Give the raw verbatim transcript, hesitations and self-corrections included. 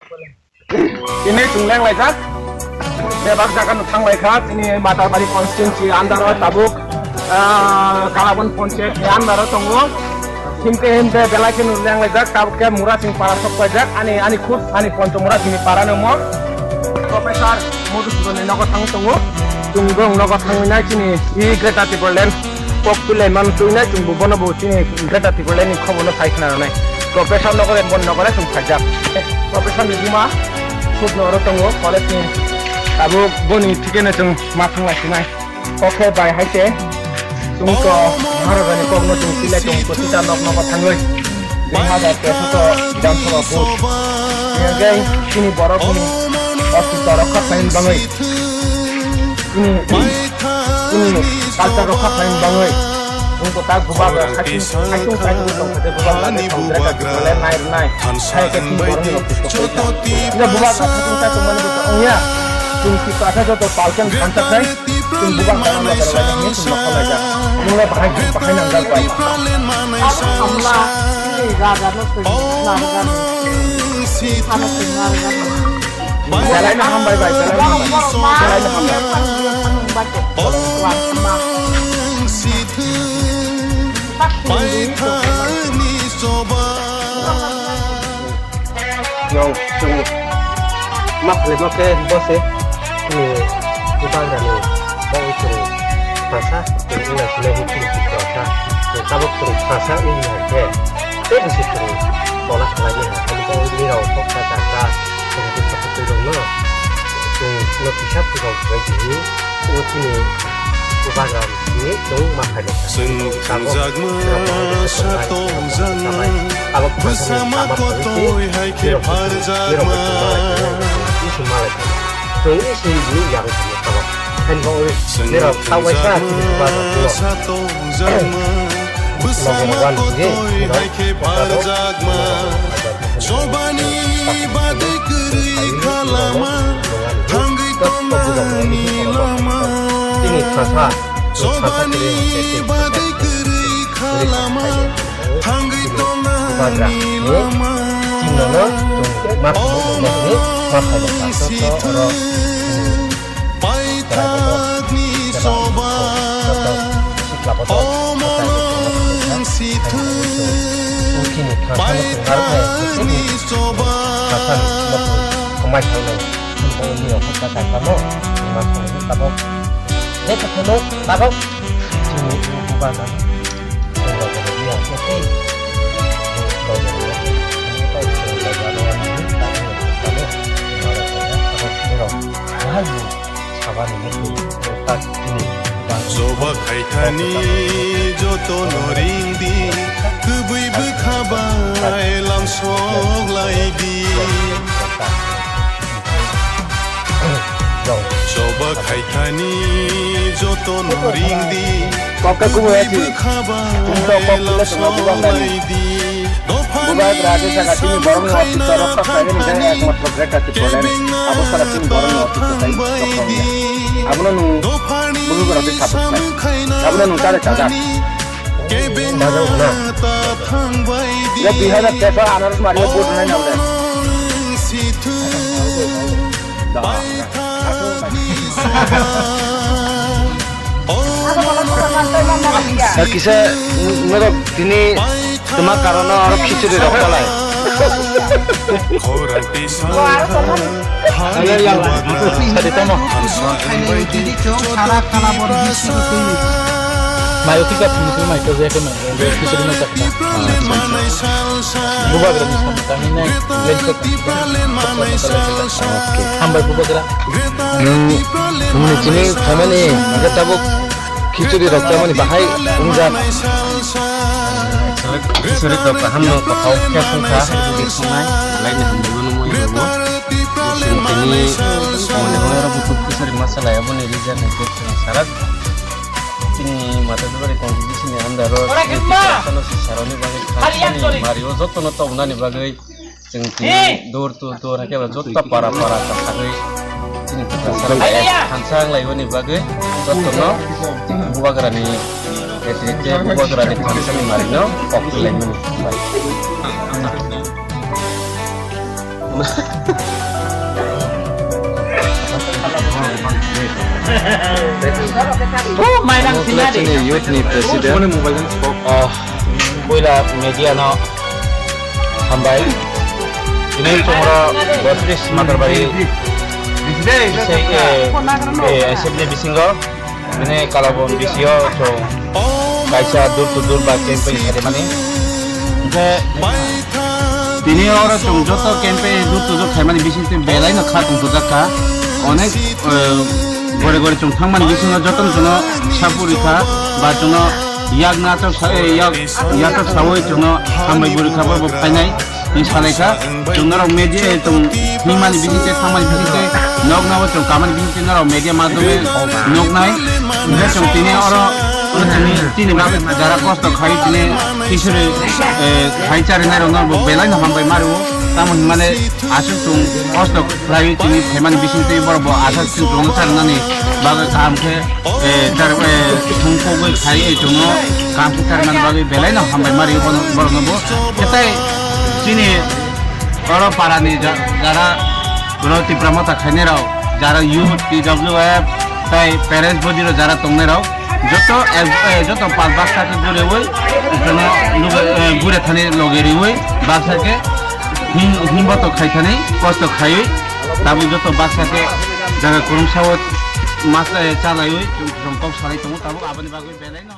Tini chwng lenglaijak. Bebak jaga no thanglaikha, tini Matarbari constituency under o tabuk, ah, Kalabon Panchayat ni under o tongo. Himte himte belai kheno lenglaijak, tabuk khe Murasing para sokpaijak, ani, ani khub, ani Poncho Murasing ni para no mo. Professor Madhusudan ni nogo thang tongo. Chwng bong nogo thangwi nai chini i Greater Tipraland. Kok pilai man twi nai chwng bo bono bo chini Greater Tipraland ni khobor no sai khna rwnai. Professor nokore bon nokore chwng phaijak. Professor ni buma khub no oro tongo college ni. Abo boni thikeno chwng ma thang lai sinai. Kok khe bai hai se. Chwng to Maharajani kok no chwng pilai chwng kwchita nok nogo thangwi. Dui hazar teso to Bidhan Sabha vote. Hingke chini borok ni ostitw rokha khlaina bagwi. Chini, chini culture rok kha khlaina bagwi. Wngkha tak bubagra khaisung, khaisung khaisung tongkha tei bubagra tei tongkha tei tongkha le nai rwnai. Hai khe chini borok ni rok khe tongkha. Ino bubagra khaisung khaisung mani bo wngya. Chwng Tipra khe joto palkhe thansa khlai. Chwng bubagra no loge rwlaijak hwnwi chwng nokha laijak. Nwng le bahai, bahai nangjak bai. Abo hamla, chini raja no twi narwkjak. Ano twi narwkjak. Belai no hambai bai, belai no hambai. Belai no hambai. Yo, chwng ma khlai ma khe bo se, chini bubagra ni bo chwng thasa, chwng wngya sile chwng thasa, chwng tabuk chwng thasa wngya khe, tei bisi chwng tola khlai ni ha, ani bo nirok kok ta ta ta, chwng twi kok twi rok no, chwng no kisa phuka khlai di, o chini bubagra ni chwng ma khlai. Chwng thangjakma sato jakma, bwsama kotoi hai khe pharjakma. Chwng thangjakma sato jakma, bwsama kotoi hai khe pharjakma. Chobani badwi kwrwi kha lama, thangwi tongnani lama. Chini thasa, chini thasa Chobani kiri hwnkhe chini badwi kwrwi kha lama, thangwi tongnani lama. Omo sithu, paithakni choba, omo sithu, paithakni choba. Ang bini rok kha kha kamo, ma khamni tabok. Tei kha kamo tabok. Chini bubagra. Chini bubagra. Chini bubagra. Chini bubagra. Chini bubagra. Chini bubagra. Choba khaithani jotono ringdi, kwbwi bwkha bai lamsok laidi. Choba khaithani jotono ringdi, kwbwi bwkha bai lamsok laidi. Bubagra je saka chini borokni office o rokha khlaimani khe ekmatro Greater Tipraland. Abo saka chini borokni office o tai rokha wngya. Abono nwng bubagra tei support khlai. Abono nwng chale chajak. Bajak na. Ya dui hazar teso anaros mario vote nai nang le. Da. Kisa norok tini tuma karono aro khichuri rok talai. Sadi tamo. Mayo kika tumi tumi mayo to jeke mayo. Khichuri no chakna. Bubagra ni samung kami nai, lengkot. Hambai bubagra. Nwng, nwng chini phaimani, hingke tabuk khichuri rok chamani bahai wngjak. Khichuri rok kaham no kothok khe thungkha, bini thungnai, laini hambai mano moi rok. Chini, chini, mone hoi rok bukhuk khichuri masala aboni rijak hingke chwng sarak. Chini Matarbari constituency ni under o, chini Tiprasano si saroni bagwi, Tiprasani mari o jotono tobnani bagwi, chwng tini door to door hakhe ba joto para para ta sagwi, chini Tiprasano thansa wng lai boni bagwi jotono bubagrani, bubagrani thansani marino kok lai mani. Chini youth ni president. Ah, puila media no hambai. Ini chongra botris Matarbari. Bisai, eh, eh, assembly bisingo. Bini Kalabon bisio chwng kaisa door to door ba campaign khaimani. Hwnkhe tini oro chwng joto campaign door to door khaimani bisingtwi belai no kha tongthokjak kha. Onek, eh, gore gore chwng thangmani bisingo jotono chwngno support rikha ba chwngno yakno achak sa-, eh, yak, yakno sawi chwngno hambai bo rikha bo phainai. Ni salaikha, chwng norok media, eh, chwng himani bisingtwi, thangmani bisingtwi, nok nogo chwng kamani bisingtwi norok media madhyome nuknai. Hwnkhe chwng tini oro, oro chini, chini bagwi jara kosto khai tini kisori, eh, khai charinai rokno bo belai no hambai mario. Tamo hinmani aswk chwng kosto khlaiwi tini phaimani bisingtwi borok bo aswk chwng charinani bagwi kaham khe eh, tar, eh, thung kogwi khai, eh, chwngno kam khe tar man bagwi belai no hambai mari bono, borokno bo. Tei chini oro para ni ja-, jara ro Tipra Motha khainai rok, jara youth, T W F, tei parents body rok jara tongnai rok, joto, eh, eh, joto pal baksa khe guriwi, jono lugu, eh, gure thani logi riwi, baksa khe him, him boto khai thani, kosto khaiwi, tabuk joto baksa khe jaga kwrwngsa o mas, eh, chalaiwi, chwng kok salai tongo, tabuk aboni bagwi belai no.